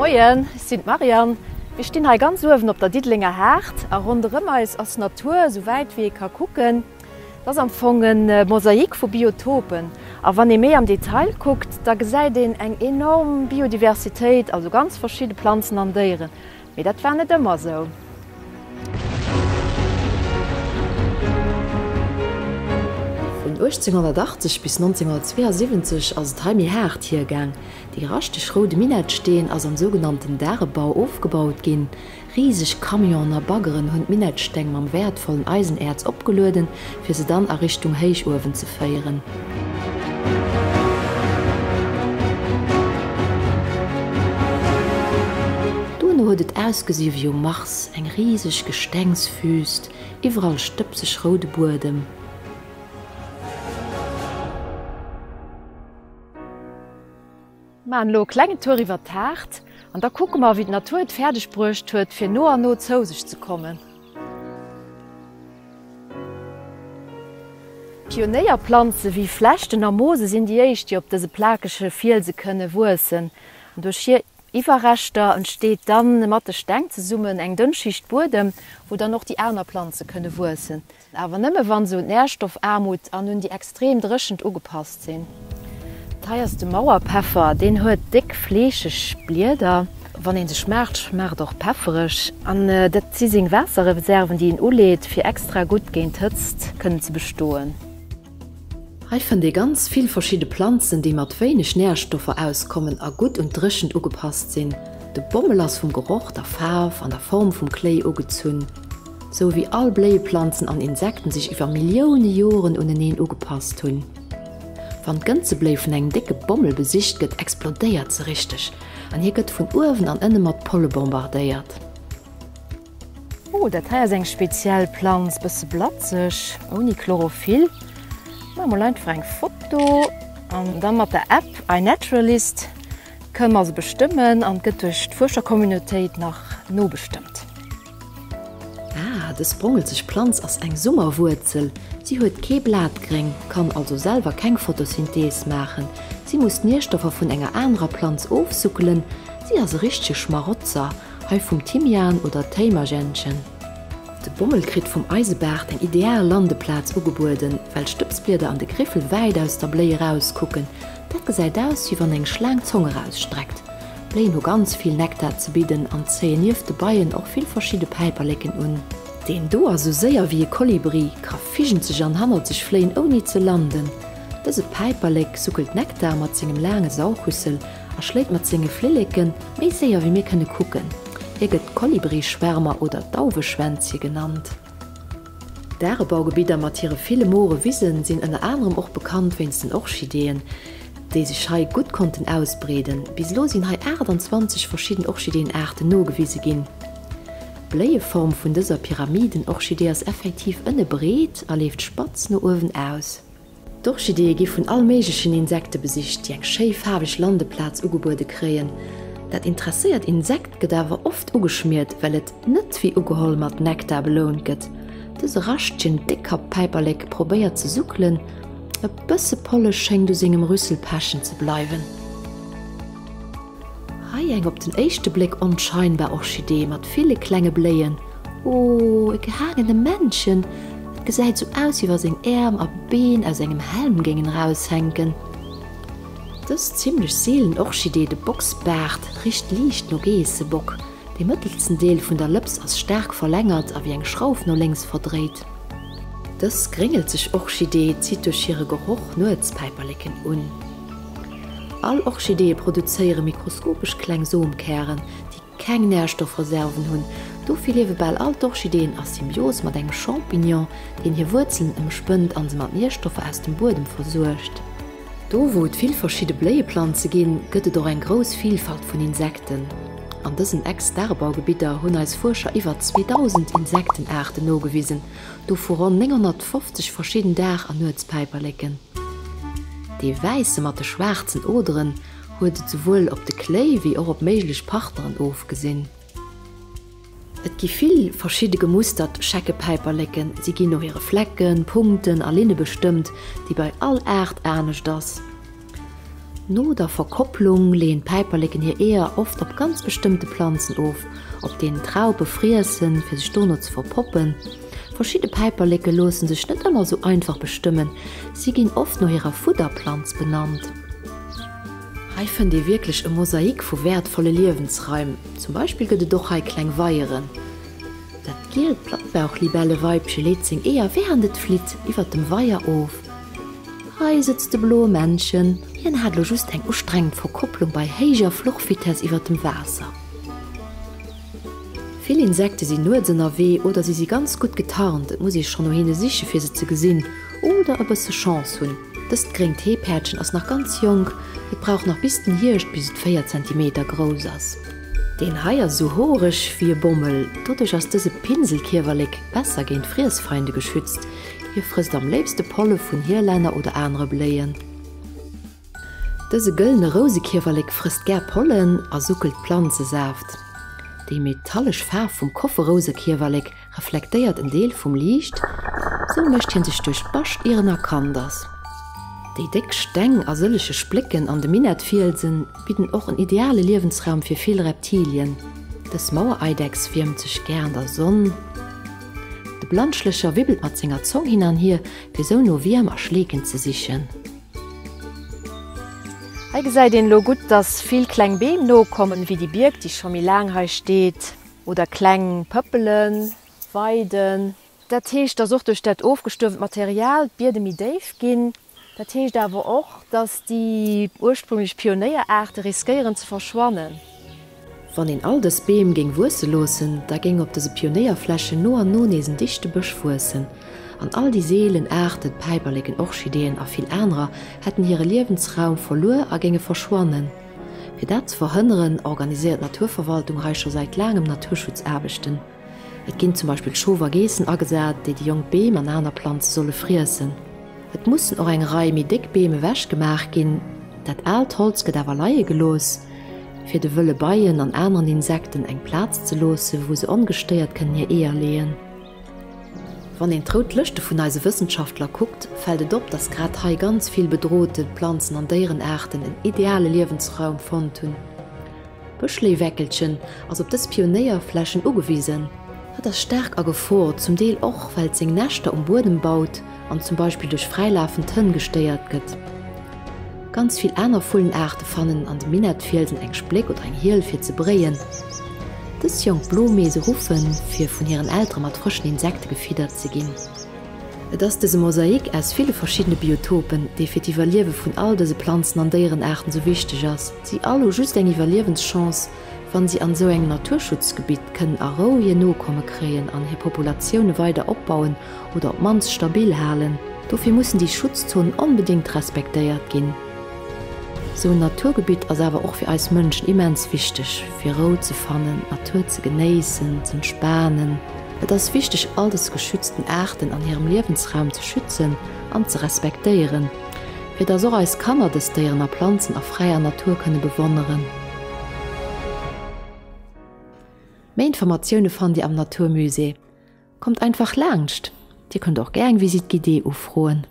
Moien, ech sinn d'Marianne. Mir stinn hei ganz uewen op der Diddelenger Haard a ronderëm eis ass Natur, esou wäit wéi ee ka kucken. Et ass am Fong e Mosaik vu Biotopen. A wann ee méi am Detail kuckt, da gesäit een eng enorm Biodiversitéit, also ganz verschidde Planzen an Déieren. Mee dat war net ëmmer esou. Vun 1880 bis 1972 ass et hei méi haart hiergaang. Dee raschteg roude Minettsteen ass am sougenannten Dagebau ofgebaut ginn. Riseg Camionen a Baggeren hunn d'Minettsteng mam wäertvollen Eisenäerz opgelueden, fir se dann a Richtung Héichuewen ze féieren. Duerno huet et ausgesi wéi um Mars, eng riseg Gestengswüst, iwwerall stëbseg roude Buedem. Maachen elo e klengen Tour iwwer d'Haard an da kucke mer wéi d'Natur et fäerdeg bruecht huet fir no an no zou sech ze kommen. Pionéierplanze wéi Flechten a Moose sinn déi éischt déi op dëse plakege Fielse kënne wuessen. An duerch hir Iwwerreschter entsteet dann mat de Steng zesummen eng dënn Schicht Buedem, wou dann och déi aner Planze kënne wuessen. Awer nëmme wann se un d'Närstoffaarmut an un déi extrem Dréchent ugepasst sinn. Dat hei ass de Mauerpeffer, deen huet déck fleescheg Blieder. Wann een se schmaacht, schmaacht och peffereg. An dat si seng Waasserreserven, déi en uleet, fir extra gutt géint d'Hëtzt kënnen ze bestoen. Hei fënnt ee ganz vill verschidde Planzen, déi mat wéineg Närstoffer auskommen a gutt un d'Dréchent ugepasst sinn. De Bommel ass vum Geroch, der Faarf an der Form vum Kléi ugezunn. Sou wéi all Bléieplanzen an Insekten sech iwwer Millioune Joren uneneen ugepasst hunn. Wann d'Gënzebléi vun engem décke Bommel besicht gëtt, explodéiert se richteg an hie gëtt vun uewen an ënne mat Polle bombardéiert. Oh, dat hei ass eng speziell Planz, bësse blatzeg, ouni Chlorophyll. Maache mol einfach eng Foto an da mat der App iNaturalist kënne mer se bestëmmen an gëtt duerch d'Fuerschercommunautéit nach nobestëmmt. Ah, dës brongelzeg Planz ass eng Summerwuerzel. Si huet kee Blatgréng, kann also selwer keng Photosynthees maachen. Si muss d'Nierstoffer vun enger anerer Planz ofsuckelen. Si ass e richtege Schmarotzer, hei vum Thymian oder Téimergentchen. De Bommel kritt vum Eisebaart eng ideal Landeplaz ugebueden, well d'Stëbsblieder an de Griffel wäit aus der Bléi erauskucken. Dat gesäit aus, wéi wann eng Schlaang d'Zong erausstreckt. D'Bléien hu ganz vill Nektar ze bidden an zéien nieft de Beien och vill verschidde Päiperleken un. Deen do ass sou séier wéi e Kolibri, ka vigenzeg an hannerzeg fléien ouni ze landen. Dëse Päiperlek suckelt Nektar mat sengem laange Saugrüssel a schléit mat senge Flilleke méi séier wéi mir kënne kucken. Hie gëtt Kolibrischwärmer oder Dauweschwänzche genannt. D'Dagebaugebidder mat hire ville moore Wisen sinn ënner anerem och bekannt wéinst den Orchideeën, déi sech hei gutt konnten ausbreeden. Bis elo sinn hei 28 verschidden Orchideeënaarten nogewise ginn. D'Bléieform vun dëser Pyramidenorchidee ass effektiv ënne breet a leeft spatz no uewen aus. D'Orchideeë gi vun all méiglechen Insekte besicht, déi eng schéi faarweg Landeplaz ugebuede kréien. Dat interesséiert Insekt gëtt awer oft ugeschmiert, well et net wéi ugeholl mat Nektar belount gëtt. Dëse raschtegen Déckkapp-Päiperlek probéiert ze suckelen, e bësse Polle schéngt u sengem Rüssel pechen ze bleiwen. Hei eng op den éischte Bléck onscheinbar Orchidee mat ville klenge Bléien. Oh, e gehaangene Männchen! Et gesäit sou aus, wéi wa seng Äerm a Been aus engem Helm géingen eraushänken. Dës zimmlech seelen Orchidee, de Boxbaart, richt liicht no Geessebock. Dee mëttelsten Deel vun der Lëps ass staark verlängert a wéi eng Schrauf no lénks verdréit. Dës gréngelzeg Orchidee zitt duerch hire Geroch Nuetspäiperleken un. All Orchideeë produzéiere mikroskopesch kleng Somkären, déi keng Närstoffreserven hunn. Dofir liewe bal all d'Orchideeën a Symbios mat engem Champignon, deen hir Wuerzelen ëmspënnt an se mat Nierstoffer aus dem Buedem versuergt. Do wou et vill verschidde Bléieplanze ginn, gëtt et och eng grouss Vilfalt vun Insekten. An dësen Ex-Dagebaugebidder hunn eis Fuerscher iwwer 2.000 Insektenaarten nogewisen, dovu ronn 950 verschidden Dag an Nuetspäiperleken. Dee wäisse mat de schwaarzen Oderen huet et souwuel op de Kléi wéi och op méiglech Partneren ofgesinn. Et gi vill verschidde gemustert Scheckepäiperleken. Si ginn no hire Flecken, Punkten a Linne bestëmmt, déi bei all Aart anescht ass. No der Verkopplung leeën d'Päiperleken hir Eeër oft op ganz bestëmmte Planzen of, op deenen d'Raupe friessen, fir sech dono ze verpoppen. Verschidde Päiperleke loosse sech net ëmmer sou einfach bestëmmen, si ginn oft no hirer Fudderplanz benannt. Hei fënnt ee wierklech e Mosaik vu wäertvolle Liewensraim. Zum Beispill gëtt et och hei kleng Weieren. Dat gielt Plattbauchlibelleweibche leet seng Eeër wärend et flitt iwwer dem Weier of. Hei sëtzt de bloe Männchen. Hien hat lo just eng ustrengend Verkopplung bei héijer Fluchvitess iwwer dem Waasser. Vill Insekte sinn nuets ënnerwee oder si si ganz gutt getarnt, et muss ee schonn no hinne siche fir se ze gesinn oder e bësse Chance hunn. Dëst gréngt Heepäerdchen ass nach ganz jonk, et brauch nach bis den Hierscht bis et 4 Zentimeter grouss ass. Deen hei ass esou horeg wéi e Bommel, doduerch ass dëse Pinselkiewerlek besser géint Friessfeinde geschützt. Hie frësst am léifste Polle vun Hierlänner oder anere Bléien. Dëse gëllene Rousekiewerlek frësst gär Pollen a suckelt Planzesaaft. Déi metallesch Faarf vum Kofferrousekiewerlek Reflektéiert en Deel vum Liicht, sou mécht hien sech duerch d'Bascht ier en erkannt ass. Déi déck Steng a sëllege Splécken an de Minettfielsen bidden och en ideale Liewensraum fir vill Reptilien. Dës Mauereidechs wiermt sech gär an der Sonn. De Blannschlécher wibbelt mat senger Zong hin an hier, fir sou no Wierm a Schleeken ze sichen. Hei gesäit een elo gutt, dass vill kleng Beem nokommen, wéi déi Bierk, déi scho méi laang hei steet. Oder kleng Pëppelen, Weiden. Dat heescht, dass och duerch dat ofgestuerwent Material d'Biede méi déif ginn. Dat heescht awer och, dass déi ursprünglech Pionéieraarte riskéieren ze verschwannen. Wann een all dës Beem géing wuesse loossen, da géing op dëse Pionéierflächen no an no nees en dichte Bësch wuessen. An all déi seelen Aarten, Päiperleken, Orchideeën a vill anerer, hätten hire Liewensraum verluer a géinge verschwannen. Fir dat ze verhënneren, organiséiert d'Naturverwaltung hei scho säit laangem Naturschutzaarbechten. Et ginn zum Beispill Schof a Geessen agesat, déi déi jonk Beem an aner Planze solle friessen. Et mussen och eng Rei méi déck Beem ewech gemaach ginn. Dat aalt Holz gëtt awer leie gelooss, fir de wëlle Beien an aneren Insekten eng Plaz ze loossen, wou se ongestéiert kënnen hir Eeër leeën. Wann een d'rout Lëschte vun eise Wëssenschaftler kuckt, fält et op, dass grad hei ganz vill bedrote Planzen an Déierenaarten en ideale Liewensraum fonnt hunn. D'Bëschléiweckelchen ass op dës Pionéierflächen ugewisen. Et ass staark a Gefor, zum Deel och well et seng Näschter um Buedem baut an zum Beispill duerch fräilafend Hënn gestéiert gëtt. Ganz vill aner Vullenaarte fannen an de Minettfielsen eng Spléck oder eng Hiel fir ze bréien. Dës jonk Blomeese ruffen, fir vun hiren Eltere mat frëschen Insekte gefiddert ze ginn. Et ass dëse Mosaik aus ville verschiddene Biotopen, dee fir d'Iwwerliewe vun all dëse Planzen an Déierenaarten sou wichteg ass. Si all hu just eng Iwwerliewenschance, wann si an esou engem Naturschutzgebitt kënnen a Rou hir Nokomme kréien an hir Populatioune weider opbauen oder op d'mannst stabil halen. Dofir mussen déi Schutzzonen onbedéngt respektéiert ginn. Esou en Naturgebitt ass awer och fir eis Mënschen immens wichteg, fir Rou ze fannen, d'Natur ze genéissen, z'entspanen. Et ass wichteg all des geschützten Aarten an hirem Liewensraum ze schützen an ze respektéieren, fir dass och eis Kanner des Déieren a Planzen a fräier Natur kënne bewonneren. Méi Informatioune fannt Dir am Naturmusée. Kommt einfach laanscht! Dir kënnt och gär eng Visite guidée ufroen.